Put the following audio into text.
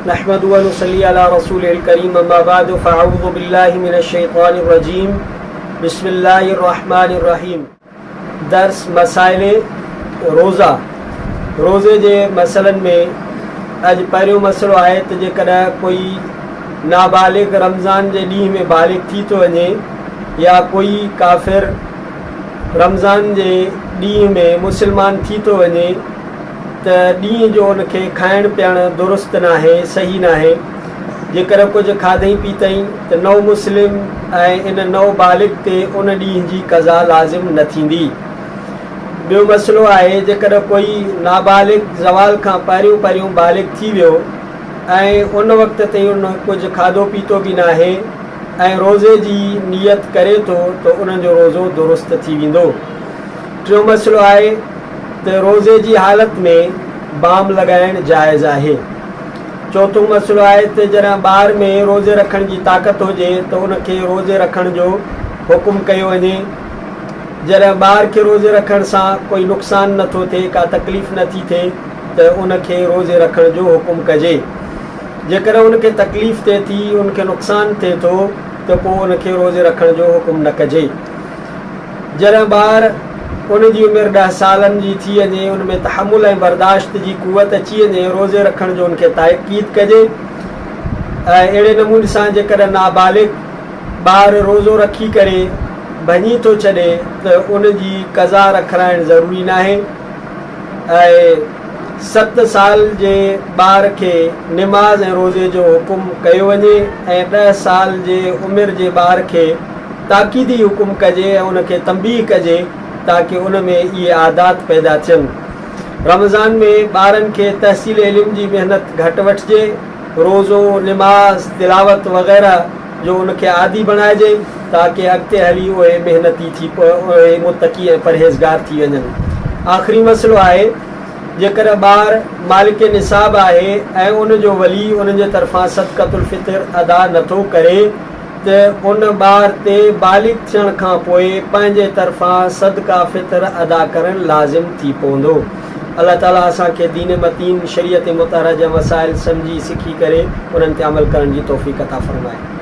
نحمده ونصلي علي رسوله الڪريم اما بعد فاعوذ بالله من الشيطان الرجيم بسم الله الرحمن الرحيم درس مسائل روزه روزي جي مسئلن ۾ اڄ پهريون مسئلو آهي ته جيڪڏهن ڪوئي نابالغ رمضان جي ڏينهن ۾ بالغ ٿي ٿو وڃي يا ڪوئي ڪافر رمضان جي ڏينهن ۾ مسلمان ٿي ٿو وڃي ته ڏينهن جو ان کي کائڻ پيئڻ درست ناهي، صحيح ناهي. جيڪڏهن ڪجهه کاڌئين پيتئين ته نو مسلم ۽ ان نو بالغ تي ان ڏينهن جي قضا لازم نه ٿيندي. ٻيو مسئلو آهي جيڪڏهن ڪوئي نابالغ زوال کان پهريون پهريون بالغ ٿي ويو ۽ ان وقت تائين ان ڪجهه کاڌو پيتو به ناهي ۽ روزي جي نيت ڪري ٿو ته ان جو روزو درست ٿي ويندو. ٽيون مسئلو آهي ته روزي جي حالت ۾ بام لڳائڻ جائز آهي. چوٿون مسئلو آهي ته جڏهن ٻار ۾ روزي رکڻ جي طاقت هجي ته ان کي روزي رکڻ جو حڪم ڪيو وڃي. جڏهن ٻار کي روزي رکڻ سان ڪوئي نقصان نه ٿو ٿئي، ڪا تڪليف نه ٿي ٿئي ته ان کي روزي رکڻ جو حڪم ڪجي. جيڪڏهن ان کي تڪليف ٿئي ٿي، ان کي نقصان ٿئي ٿو ته پوء ان کي روزي رکڻ جو حڪم نه ڪجي. جڏهن ٻار ان جي عمر ڏهه سالن جي ٿي وڃي، ان ۾ تحمل ۽ برداشت جي قوت اچي وڃي، روزي رکڻ جو ان کي تاڪيد ڪجي ۽ اهڙي نموني سان جيڪڏهن نابالغ ٻار روزو رکي ڪري ڀڃي ٿو ڇڏي ته ان جي قضا رکرائڻ ضروري ناهي ۽ ست سال جي ٻار کي نماز ۽ روزي جو حڪم ڪيو وڃي ۽ ڏهه سال جي عمر جي ٻار کي تاڪيدي حڪم ڪجي ۽ ان کي تنبيهه ڪجي تاڪه ان ۾ اهي عادات پيدا ٿين. رمضان ۾ ٻارن کي تحصيل علم جي محنت گهٽ وٺجي، روزو، نماز، تلاوت وغيره جو ان کي عادي بڻائجي تاڪه اڳتي هلي اهي محنتي ٿي اهي متقي ۽ پرهيزگار ٿي وڃن. آخري مسئلو آهي جيڪڏهن ٻار مالڪ نصاب آهي ۽ ان جو ولي ان جي طرفان صدقة الفطر ادا نٿو ڪري ته ان ٻار تي بالغ ٿيڻ کان پوء پنهنجي طرفان صدقه فطر ادا ڪرڻ لازم ٿي پوندو. الله تعالي اسان کي دين متين، شريعت مطهره جا مسائل سمجهي سکي ڪري انهن تي عمل ڪرڻ جي توفيق عطا فرمائي.